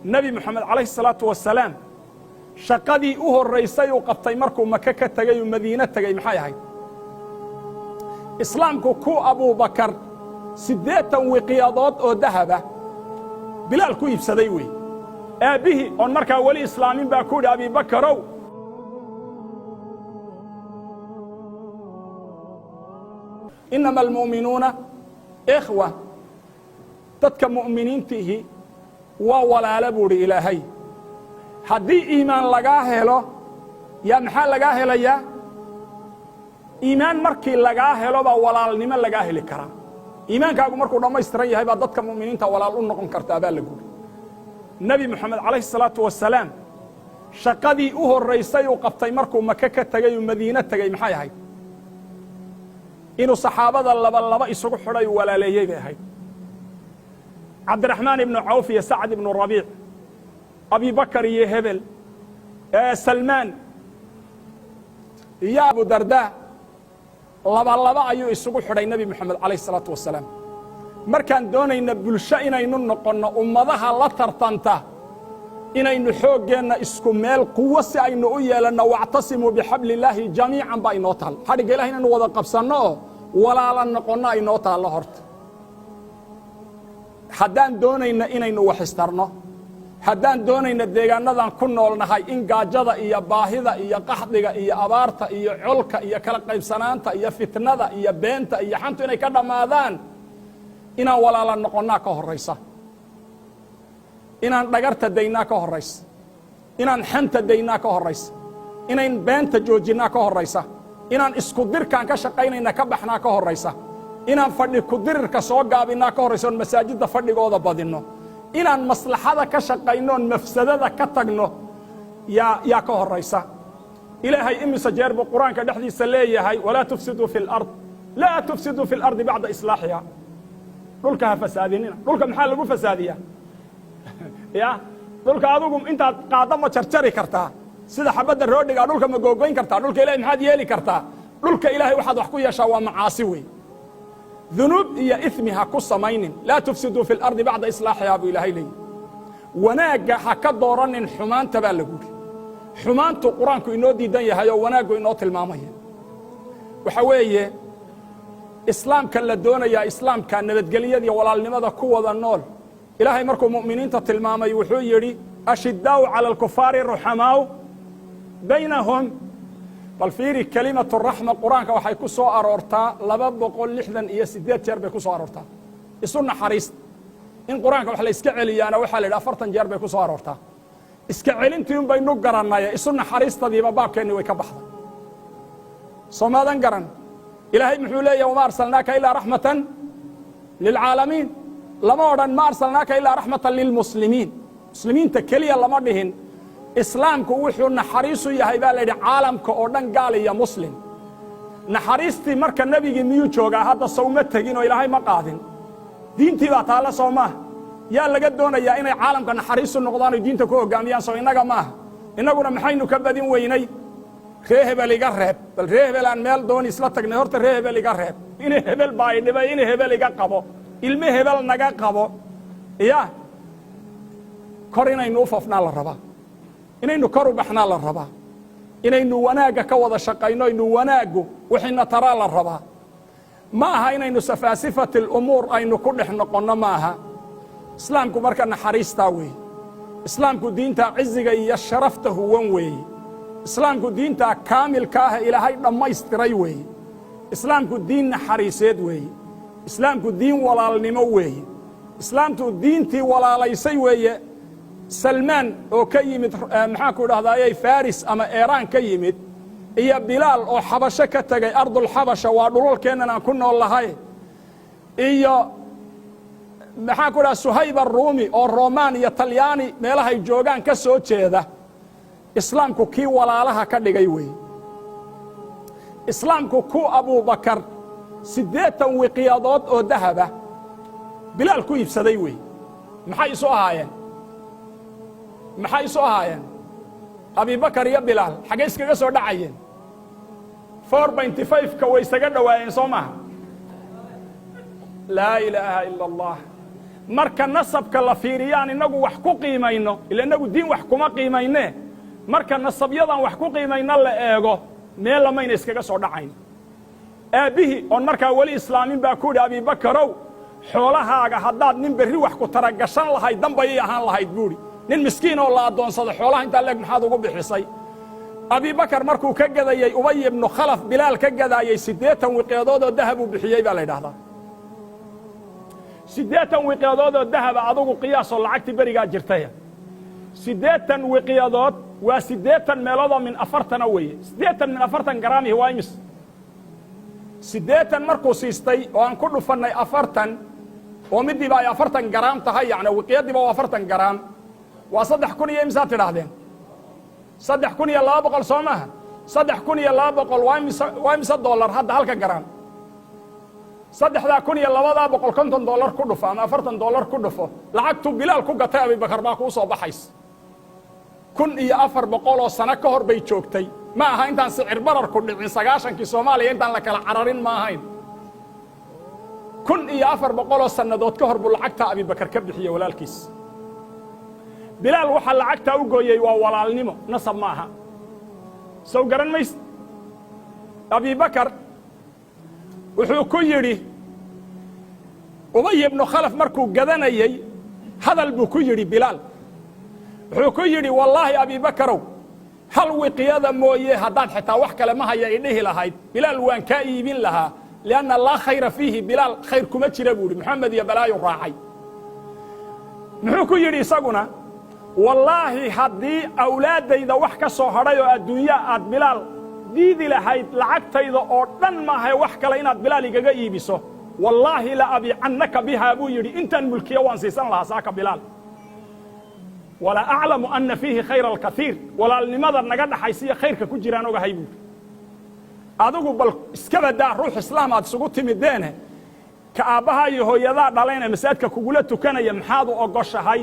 Nebi Moxamed calayhi salaatu wasalaam shaqadii u horraysay uu qabtay markuu Maka ka tegey uu Madiine tegey maxay ahayd? Islaamku ku Abuubakar 80 wiqiyadood oo dahaba Bilaal ku iibsaday wey. Aabbihii oon markaa weli islaamin baa ku yidhi, "Abibakarow, innama almu'minuuna ikhwa, dadka mu'miniintiihi waa walaalo," buu idhi Ilaahay. Haddii iimaan lagaa helo, yaa maxaa lagaa helayaa? Iimaan markii lagaa helo baa walaalnimo lagaa heli karaa. Iimaankaagu markuu dhammaystiran yahay baa dadka mu'miniinta walaal u noqon kartaa baa la guri. Nebi Moxamed calayhi salaatu wasalaam shaqadii u horraysay uu qabtay markuu Maka ka tegey uu Madiine tegey maxay ahayd? Inuu saxaabada laba laba isugu xidhay uu walaaleeyey bay ahayd. Cabdiraxmaan ibnu Cawf iyo Sacd ibnu Rabiic, Abibakar iyo hebel, Salmaan iyo Abu Darda, laba laba ayuu isugu xidhay Nebi Moxamed calayh isalaatu wasalaam. Markaan doonayna bulsho inaynu noqonno ummadaha la tartanta, inaynu xooggeenna isku meel quwo si aynu u yeelanno, wactasimuu bixabli illaahi jamiican baa inoo taal. Xadhigga Ilahi inaynu wada qabsanno oo walaala noqonno aynoo taallo. Horta haddaan doonayna inaynu wax istarno, haddaan doonayna deegaanadan ku noolnahay in gaajada iyo baahida iyo qaxdiga iyo abaarta iyo colka iyo kala qaybsanaanta iyo fitnada iyo beenta iyo xantu inay ka dhammaadaan, inaan walaala noqonnaa ka horraysa, inaan dhagarta daynaa ka horraysa, inaan xanta daynaa ka horraysa, inayn beenta joojinnaa ka horraysa, inaan isku dirkaan ka shaqaynayna ka baxnaa ka horraysa, inaan fadhi kudirirka soo gaabinnaa ka horraysa oon masaajidda fadhigooda badinno, inaan maslaxada ka shaqayno oon mafsadada ka tagno yaa ka horraysa. Ilaahay imise jeer buu Qur-aanka dhexdiisa leeyahay, walaa tufsiduu fi lard, laa tufsiduu fi اlardi bacda islaaxiha, dhulka ha fasaadinina. Dhulka maxaa lagu fasaadiyaa? Ya dhulka adigu intaad qaaddo ma jarjari kartaa? Sida xabadda roodhigaa dhulka ma googoyn kartaa? Dhulka Ilahay maxaad yeeli kartaa? Dhulka Ilahay waxaad wax ku yeeshaa waa macaasi wey, dunuub iyo ismi ha ku samaynin. Laa tufsiduu fi اlardi bacda islaaxihaa buu Ilaahay leeyahy. Wanaagga ha ka dooranin xumaanta baa lagu yidhi. Xumaantu Qur-aanku inoo diidan yahay oo wanaaggu inoo tilmaamaya. Waxa weeye, islaamka la doonayaa, islaamka nabadgelyadiiyo walaalnimada ku wada nool. Ilaahay markuu mu'miniinta tilmaamay wuxuu yidhi, ashiddaau cala alkufaari ruxamaau baynahum. Bal fiiri, kelimatu raxma Qur-aanka waxay ku soo aroortaa 268 jeer bay ku soo aroortaa. Isu naxariist in Qur-aanka wax la iska celiyaana waxaa la yidhi 40 jeer bay ku soo aroortaa. Iska celintii un baynu garannaye, isu naxariistadiiba baabkeenni way ka baxday. Soomaadan garan? Ilaahay muxuu leeyahy? Wama arsalnaaka ilaa raxmatan lilcaalamiin. Lama odhan ma arsalnaaka ilaa raxmatan lilmuslimiin, muslimiinta keliya lama dhihin. Islaamku wuxuu naxariisu yahay baa la yidhi caalamka oo dhan, gaal iyo muslim. Naxariistii marka nebigii miyuu joogaa hadda? Sawma tegin oo Ilaahay ma qaadin? Diintii baa taalla, soo maaha? Yaa laga doonayaa inay caalamka naxariisu noqdaan oy diinta ku hoggaamiyaan? Soo innaga maaha? Innaguna maxaynu ka badin weynay? Ree hebel iga reeb. Bal ree hebel aan meel dooni isla tagnay. Horta ree hebel iga reeb, ina hebel baa i dhibay, ina hebel iga qabo, ilmo hebel naga qabo. Ya kor inaynu u fafnaa la rabaa, inaynu kor u baxnaa la rabaa, inaynu wanaagga ka wada shaqayno, aynu wanaaggu wixina taraa la rabaa. Ma aha inaynu safaasifati alumuur aynu ku dhex noqonno, ma aha. Islaamku marka naxariistaa weeye. Islaamku diintaa ciziga iyo sharafta huwan weeye. Islaamku diintaa kaamilka ah Ilaahay dhammaystiray weeye. Islaamku diin naxariiseed weeye. Islaamku diin walaalnimo weeye. Islaamtu diintii walaalaysay weeye. Salmaan oo ka yimid, maxaan ku idhahdayey, Faris ama Eeraan ka yimid, iyo Bilaal oo Xabasho ka tegay, ardulxabasha waa dhulalkeennan aan ku nool lahay, iyo maxaan ku idhaha, Suhayb Aruumi oo Romaan iyo Talyaani meelahay joogaan ka soo jeeda, islaamku kii walaalaha ka dhigay weeye. Islaamku ku Abuubakar 80 wiqyadood oo dahaba Bilaal ku iibsaday weeye. Maxay isu ahaayeen? Maxay isu ahaayeen Abibakar iyo Bilaal? Xaggay iskaga soo dhacayeen? 4.5-ka way isaga dhowaayeen, soo maaha? Laa ilaaha ila Allah. Marka nasabka la fiiriyaan innagu wax ku qiimayno, ila innagu diin wax kuma qiimaynee, marka nasabyadan wax ku qiimayno la eego, meel lamayna iskaga soo dhacayn. Aabbihii oon markaa weli islaamin baa ku yidhi, "Abibakarow, xoolahaaga haddaad nin berri wax ku taragashan lahayd, danbayay ahaan lahayd," buudhi. "Nin miskiin oo la addoonsado xoolaha intaa leeg maxaad ugu bixisay?" Abibakar markuu ka gadayey Ubay ibnu Khalaf, Bilaal ka gadaayey, 80 wiqeedood oo dahab uu bixiyey baa la yidhahdaa. 80 wiqyadood oo dahaba adugu qiyaasoo lacagtii berigaa jirtaya. 80 wiqyadood waa 80 meeloodoo min 40-a weeye. 80 min 40 garaamihi waa imis? 80 markuu siistay oo aan ku dhufannay 40, oo midiiba ay 40 garaam tahay, yacni wiqyadiiba waa 40 garaam, waa 3000 iyo imisaad tidhaahdeen? 3200, soo maaha? 3200 waa imise? Waa imise dollar hadda halka garaam? 3250 $50 ku dhufo ama $40 ku dhufo. Lacagtuu Bilaal ku gatay Abibakar baa kuu soo baxays. 1400 oo sano ka hor bay joogtay. Ma aha intaan sicir bararku dhicin, 90-kii Soomaaliya intaan la kala cararin ma ahayn. 1400 oo sannadood ka hor buu lacagtaa Abibakar ka bixiyey walaalkiis Bilaal. Waxaa lacagtaa u gooyey waa walaalnimo, nasab ma aha. Sow garan mays? Abibakar wuxuu ku yidhi Ubay ibnu Khalaf markuu gadanayey, hadal buu ku yidhi Bilaal. Wuxuu ku yidhi, "Wallaahi Abibakarow, hal wiqyada mooye haddaad xitaa wax kale ma haya idhihi lahayd, Bilaal waan kaa iibin lahaa, lianna laa khayra fiihi, Bilaal khayr kuma jira," buu yidhi. Moxamed iyo balaayu raacay. Muxuu ku yidhi isaguna? "Wallaahi haddii awlaaddayda wax ka soo hadhay oo adduunya aad Bilaal diidi lahayd, lacagtayda oo dhan maahae wax kale inaad Bilaal igaga iibiso, wallaahi la abiicannaka bihaa," buu yidhi. "Intaan mulkiyo waan siisan lahaa saaka Bilaal. Wala aclamu anna fiihi khayra alkaiir, walaalnimada naga dhaxaysiiyo khayrka ku jiraan ogahay," buuhi. Adigu bal iska badaa ruux islaam aad isugu timideene, ka aabbahaa iyo hooyadaa dhalayna masaajidka kugula tukanaya, maxaad u ogoshahay?